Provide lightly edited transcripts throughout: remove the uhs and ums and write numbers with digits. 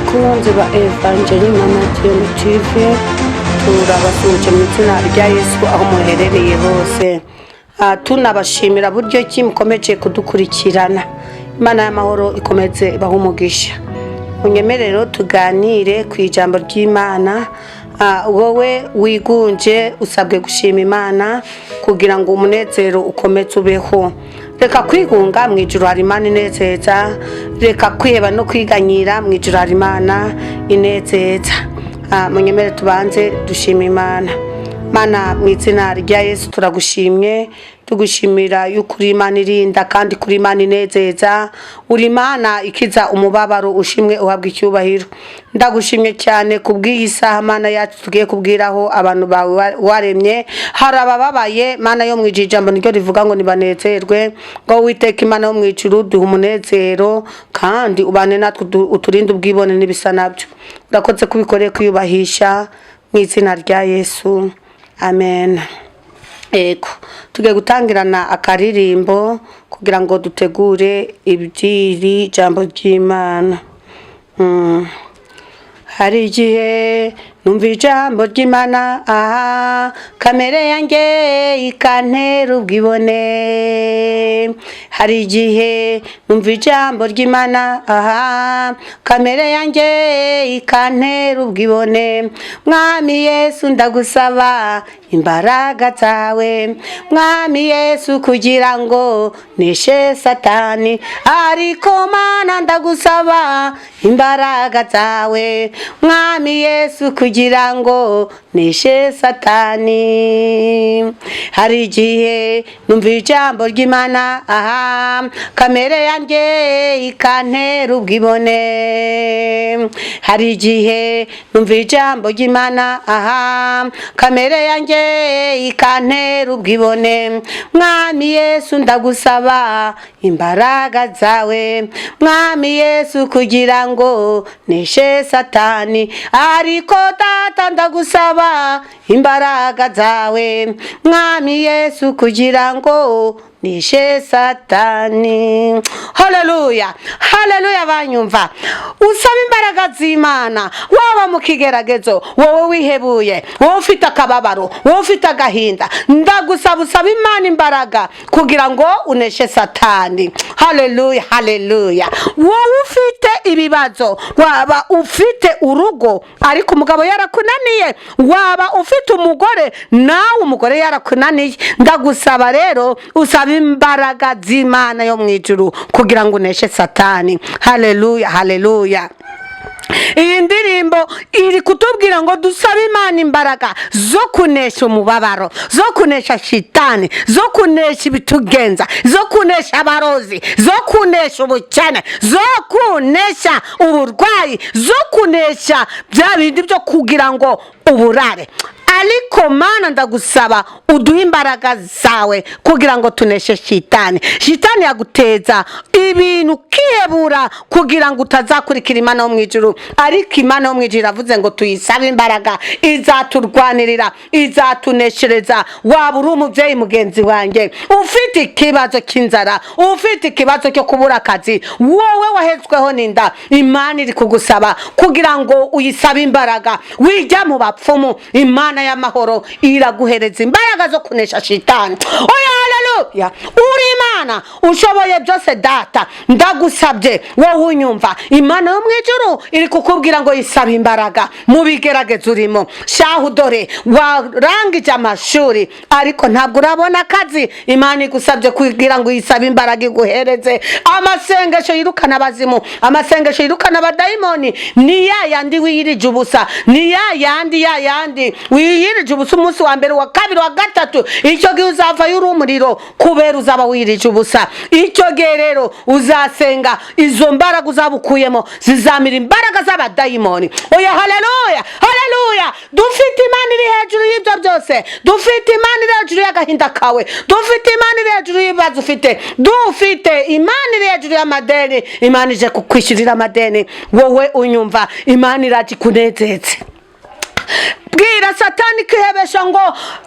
Bakunzi ba Evangeline Mama TV, turabasuhuje mu izina rya Yesu aho muherereye hose. Tunabashimira buryo ki mukomeje kudukurikirana. Imana y'amahoro ikomeze ibahe umugisha. Munyemerero tuganire ku ijambo ry'Imana. Wowe wigunje usabwe gushima Imana kugira ngo umunezero ukomeze ubeho. Reka kwigunga, mu ijuru hari Imana inezeza. Reka kwiheba no kwiganyira, mu ijuru hari Imana inezeza. Munyemere tubanze dushima Imana. Mana, mu izina rya Yesu turagushimye, tugushimira yuko uri Imana irinda kandi kuri Imana inezeza, uri Imana ikiza umubabaro. Ushimwe, uhabwa icyubahiro. Ndagushimye cyane kubw'iyi saha, Mana yacu, tugiye kubwiraho abantu bawe waremye. Hari abababaye, Mana yo mu ijuru, ijambo niryo rivuga ngo nibanezerwe, ngo Uwiteka Imana yo mu ijuru duhe umunezero kandi ubane natwe, uturinde ubwibone n'ibisa nabyo. Urakoze kubikoreye kwiyubahisha, mu izina rya Yesu, amen. Ego, tugiye gutangirana akaririmbo kugira ngo dutegure iby'iri jambo ry'Imana. Hari igihe numva ijambo ry'Imana, aha kamere yanjye ikantera ubwibone. Hari igihe numva ijambo ry'Imana, aha kamere yanjye ikantera ubwibone. Mwami Yesu, ndagusaba imbaraga zawe, Mwami Yesu, kugira ngo neshe Satani. Ariko Mana, ndagusaba imbaraga zawe, Mwami Yesu, kugira ngo neshe Satani. Hari igihe numva ijambo ry'Imana, aha kamere yanjye ikantera ubwibone. Hari igihe numva ijambo ry'Imana, aha kamere yanjye ikantera ubwibone. Mwami Yesu, ndagusaba imbaraga zawe, Mwami Yesu, kugira ngo neshe Satani. Ariko Data, ndagusaba imbaraga zawe, Mwami Yesu, kugira ngo neshe Satani. Haleluya, haleluya! Banyumva, usaba imbaraga z'Imana. Waba mu kigeragezo, wowe wihebuye, wowe ufite akababaro, wowe ufite agahinda, ndagusaba usaba Imana imbaraga kugira ngo uneshe Satani. Haleluya, haleluya! Wowe ufite ibibazo, waba ufite urugo ariko umugabo yarakunaniye, waba ufite umugore nawe umugore yarakunaniye, ndagusaba rero usaba imbaraga z'Imana yo mu ijuru kugira ngo uneshe Satani. Haleluya, haleluya! Iyi ndirimbo iri kutubwira ngo dusabe Imana imbaraga zo kunesha umubabaro, zo kunesha shitani, zo kunesha ibitugenza, zo kunesha abarozi, zo kunesha ubukene, zo kunesha uburwayi, zo kunesha bya bindi byo kugira ngo uburare. Ariko Mana, ndagusaba uduhe imbaraga zawe kugira ngo tuneshe shitani. Shitani yaguteza ibintu ukihebura kugira ngo utazakurikira Imana yo mu ijuru. Ariko Imana yo mu ijuru iravuze ngo tuyisabe imbaraga, izaturwanirira, izatuneshereza. Waba uri umubyeyi mugenzi wanjye ufite ikibazo cy'inzara, ufite ikibazo cyo kubura akazi, wowe wahetsweho n'inda, Imana iri kugusaba kugira ngo uyisabe imbaraga. Wijya mu bapfumu, Imana y'amahoro iraguhereza imbaraga zo kunesha shitani. Oya, haleluya! Uri Imana ushoboye byose, Data, ndagusabye. Wowe unyumva, Imana yo mu ijuru iri kukubwira ngo yisabe imbaraga mu bigeragezo urimo. Shahu dore warangije amashuri ariko ntabwo urabona akazi, Imana igusabye kugira ngo uyisabe imbaraga iguhereze. Amasengesho yirukana abazimu, amasengesho yirukana abadayimoni ni ya yandi wiyirije ubusa, ni ya yandi, ya yandi wiyirije ubusa umunsi wa mbere, wa kabiri, wa gatatu. Icyo gihe uzavayo uri umuriro kubera uzaba wirije ubusa. Icyo gihe rero uzasenga, izo mbaraga uzaba ukuyemo zizamira imbaraga z'abadayimoni. Oya, haleluya, haleluya! Dufite Imana iri hejuru y'ibyo byose. Dufite Imana iri hejuru y'agahinda kawe. Dufite Imana iri hejuru y'ibibazo ufite. Dufite Imana iri hejuru y'amadeni. Imana ije kukwishyurira amadeni. Wowe unyumva, Imana iraje ikunezeze. Bwira Satani kwihebesha ngo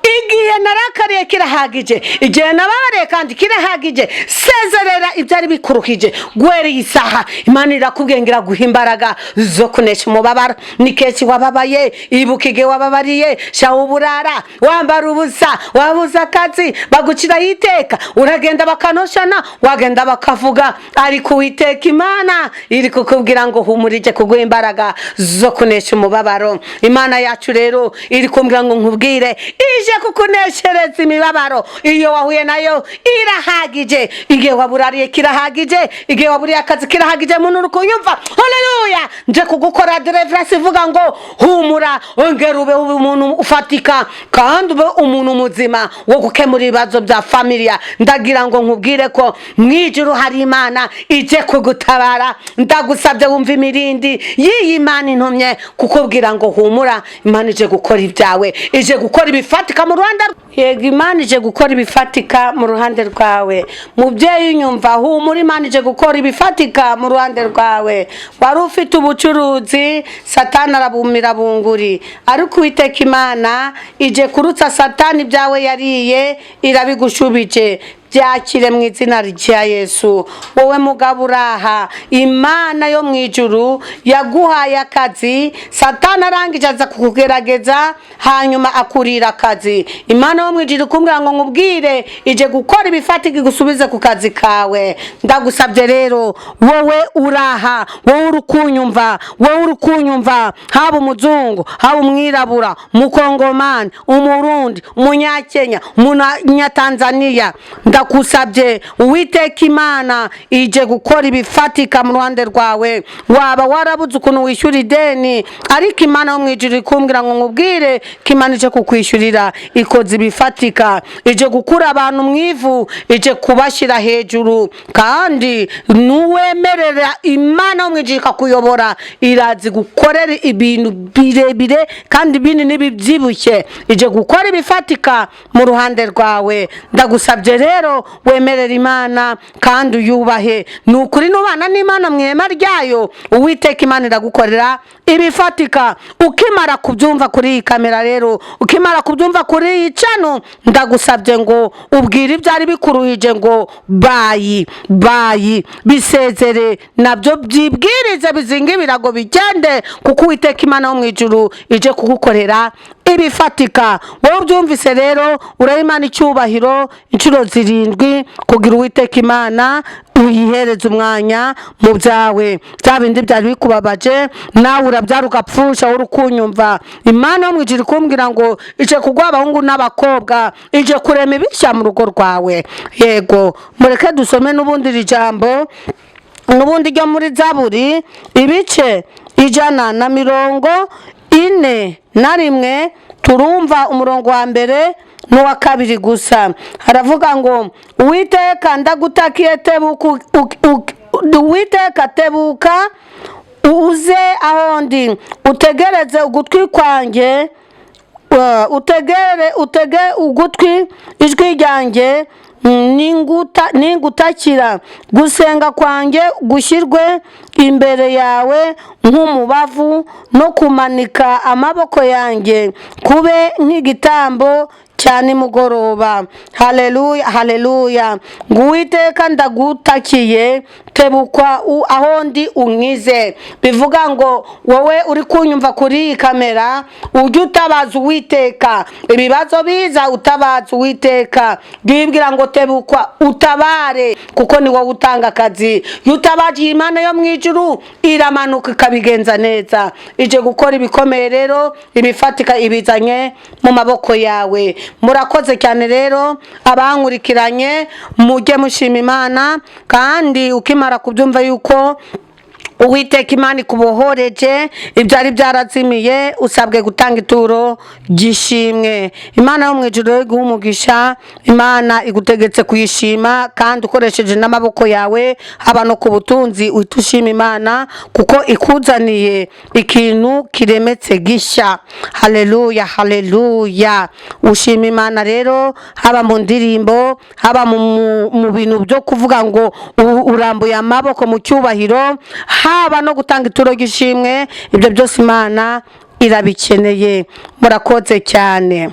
Igihe narakariye kirahagije, igihe nababariye kandi kirahagije. Sezerera ibyari bikuruhije. Guhera iyi saha, Imana irakubwiye ngo iraguha imbaraga zo kunesha umubabaro. Ni kenshi wababaye, ibuka igihe wababariye, sha uburara wambara ubusa, wabuze akazi, baguciraho iteka, uragenda bakanoshana, wagenda bakavuga. Ariko Uwiteka Imana iri kukubwira ngo humura, ije kuguha imbaraga zo kunesha umubabaro. Imana yacu rero iri kumbwira ngo nkubwire, ije kukuneshereza imibabaro. Iyo wahuye nayo irahagije, igihe waburariye kirahagije, igihe waburiye akazi kirahagije. Muntu uri kunyumva, haleluya, nje kugukora deliverance ivuga ngo humura, ongera ube umuntu ufatika kandi ube umuntu muzima wo gukemura ibibazo bya familiya. Ndagira ngo nkubwire ko mu ijuru hari Imana ije kugutabara. Ndagusabye wumva imirindi y'iyi Mana intumye kukubwira ngo humura, Imana ije gukora ibyawe, ije gukora ibifatika mu ruhande. Yego, Imana ije gukora ibifatika mu ruhande rwawe. Mubyeyi unyumva, humura, Imana ije gukora ibifatika mu ruhande rwawe. Wari ufite ubucuruzi, Satani arabumira bunguri, ariko Uwiteka Imana ije kurutsa Satani ibyawe yariye, irabigushubije. Byakire mu izina rya Yesu. Wowe mugabo uraha, Imana yo mu ijuru yaguhaye akazi, Satani arangije aza kukugerageza, hanyuma akurira akazi. Imana yo mu ijuru ikumbwira ngo nkubwire, ije gukora ibifatika igusubize ku kazi kawe. Ndagusabye rero, wowe uraha, wowe uri kunyumva, wowe uri kunyumva, haba umuzungu, haba umwirabura, umukongomani, umurundi, umunyakenya, umunyatanzaniya, ndagusabye, Uwiteka Imana ije gukora ibifatika mu ruhande rwawe. Waba warabuze ukuntu wishyura ideni, ariko Imana yo mu ijuru ikumbwira ngo nkubwire ko Imana ije kukwishyurira, ikoze ibifatika, ije gukura abantu mu ivu, ije kubashyira hejuru. Kandi nuwemerera Imana yo mu ijuru ikakuyobora, irazi gukorera ibintu birebire kandi binini bibyibushye. Ije gukora ibifatika mu ruhande rwawe. Ndagusabye rero, wemerera Imana kandi uyubahe. Ni ukuri, nubana n'Imana mu ihema ryayo, Uwiteka Imana iragukorera ibifatika. Ukimara kubyumva kuri iyi kamera rero, ukimara kubyumva kuri iyi channel, ndagusabye ngo ubwire ibyari bikuruhije ngo bye bye, bisezere nabyo, byibwirize, bizinga ibirago bigende, kuko Uwiteka Imana wo mu ijuru ije kugukorera ibifatika. Wowe ubyumvise rero, uraha Imana icyubahiro inshuro zirindwi, kugira Uwiteka Imana uyihereze umwanya mu byawe. Bya bindi byari bikubabaje, nawe urabyara ugapfusha, uri kunyumva, Imana yo mu ijuru ikumbwira ngo ije kuguha abahungu n'abakobwa, ije kurema ibishya mu rugo rwawe. Yego, mureke dusome n'ubundi iri jambo, n'ubundi ryo muri Zaburi, ibice 141, turumva umurongo wa mbere n'uwa kabiri gusa. Haravuga ngo: "Uwiteka, ndagutakiye, tebuka, Uwiteka, tebuka uze aho ndi, utegereze ugutwi kwanjye, utegere, utege ugutwi ijwi ryanjye ningutakira. Gusenga kwanjye gushyirwe imbere yawe nk'umubavu, no kumanika amaboko yanjye kube nk'igitambo cya nimugoroba." Haleluya, haleluya. Ngo: "Uwiteka, ndagutakiye, tebukwa aho ndi unkize." Bivuga ngo wowe uri kunyumva kuri iyi kamera, ujye utabaza Uwiteka. Ibibazo biza, utabaza Uwiteka, bwibwira ngo tebukwa utabare, kuko ni wowe utanga akazi. Iyo utabaje, Imana yo mu ijuru iramanuka ikabigenza neza. Ije gukora ibikomeye rero, ibifatika ibizanye mu maboko yawe. Murakoze cyane rero abankurikiranye, mujye mushima Imana. Kandi ukimara kubyumva yuko Uwiteka Imana ikubohoreje ibyari byarazimiye, usabwe gutanga ituro ry'ishimwe. Imana yo mu ijuru rero iguha umugisha. Imana igutegetse kuyishima kandi ukoresheje n'amaboko yawe, haba no ku butunzi, uhita ushima Imana kuko ikuzaniye ikintu kiremetse gishya. Haleluya, haleluya. Ushima Imana rero haba mu ndirimbo, haba mu bintu byo kuvuga ngo urambuye amaboko mu cyubahiro, haba no gutanga ituro ry'ishimwe. Ibyo byose Imana irabikeneye. Murakoze cyane.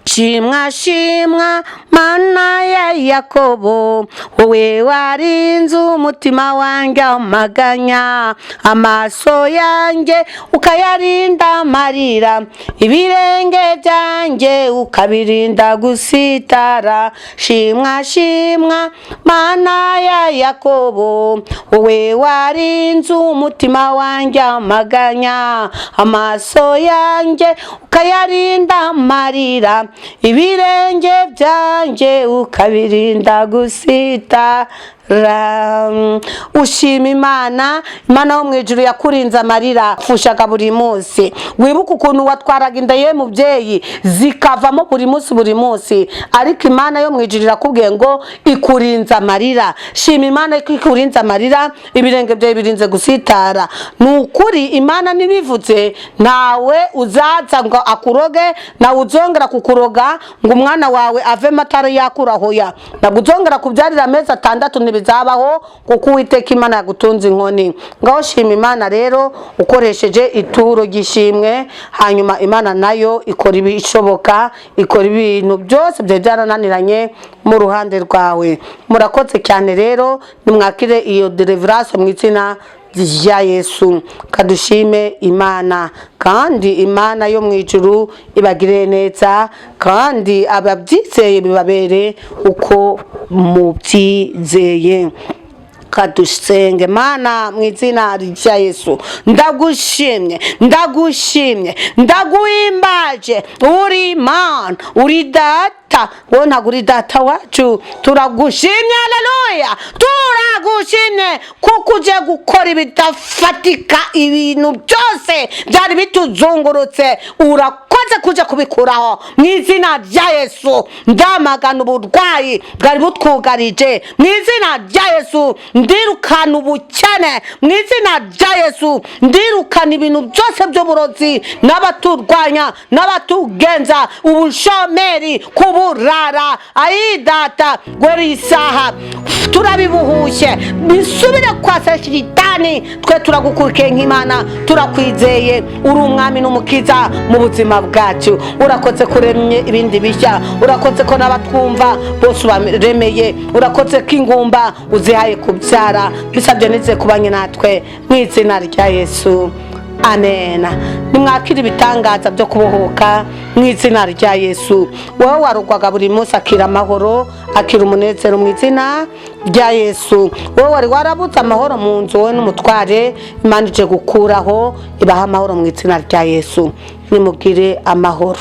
Shimwa, shimwa, Mana ya Yakobo, wowe warinze umutima wanjye amaganya, amaso yanjye ukayarinda amarira, ibirenge byanjye ukabirinda gusitara. Shimwa, shimwa, Mana ya Yakobo, wowe warinze umutima wanjye amaganya, amaso yanjye ukayarinda amarira, ibirenge byanjye ukabirinda gusitara. Ushima Imana, Imana yo mu ijuru yakurinze amarira pfushaga buri munsi. Wibuke ukuntu watwaraga inda ye mubyeyi, zikavamo buri munsi buri munsi, ariko Imana yo mu ijuru irakubwiye ngo ikurinze amarira. Shima Imana ko ikurinze amarira, ibirenge byawe birinze gusitara. Ni ukuri Imana ntibivuze, ntawe uzaza ngo akuroge, nawe uzongera kukuroga ngo umwana wawe avemo atari yakurahoya. Ntabwo uzongera kubyarira amezi 6, ntibizabaho, kuko Uwiteka Imana yagutunze inkoni. Ngaho shima Imana rero ukoresheje ituro ry'ishimwe, hanyuma Imana nayo ikora ibishoboka, ikora ibintu byose byari byarananiranye mu ruhande rwawe. Murakoze cyane rero, nimwakire iyo deliverance mu izina rya Yesu. Kadushime Imana, kandi Imana yo mu ijuru ibagirire neza, kandi ababyizeye bibabere uko mubyizeye. Kadusenge. Mana, mu izina rya Yesu, ndagushimye, ndagushimye, ndaguhimbaje. Uri Imana, uri Data, wowe ntabwo uri Data wacu. Turagushimye, haleluya, turagushimye kuko uje gukora ibidafatika. Ibintu byose byari bituzungurutse, urakoze kuja kubikuraho mu izina rya Yesu. Ndamagana uburwayi bwari butwugarije mu izina rya Yesu. Ndirukana ubukene mu izina rya Yesu. Ndirukana ibintu byose by'uburozi n'abaturwanya n'abatugenza, ubushomeri, kuburara. Ayidata, gwera isaha turabibuhushye, bisubire kwa Shitani. Twe turagukurikiye nk'Imana, turakwizeye, uri Umwami n'Umukiza mu buzima bwacu. Urakoze kuremye ibindi bishya, urakoze ko n'abatwumva bose ubaremeye, urakoze ko ingumba uzihaye kubyara. Bisabye nize kubanye natwe mu izina rya Yesu, amen. Nimwakire ibitangaza byo kubohoka mu izina rya Yesu. Wowe warugwaga buri munsi, akira amahoro, akira umunezero mu izina rya Yesu. Wowe wari warabuze amahoro mu nzu, wowe n'umutware, Imana ije gukuraho, ibaha amahoro mu izina rya Yesu. Nimugire amahoro.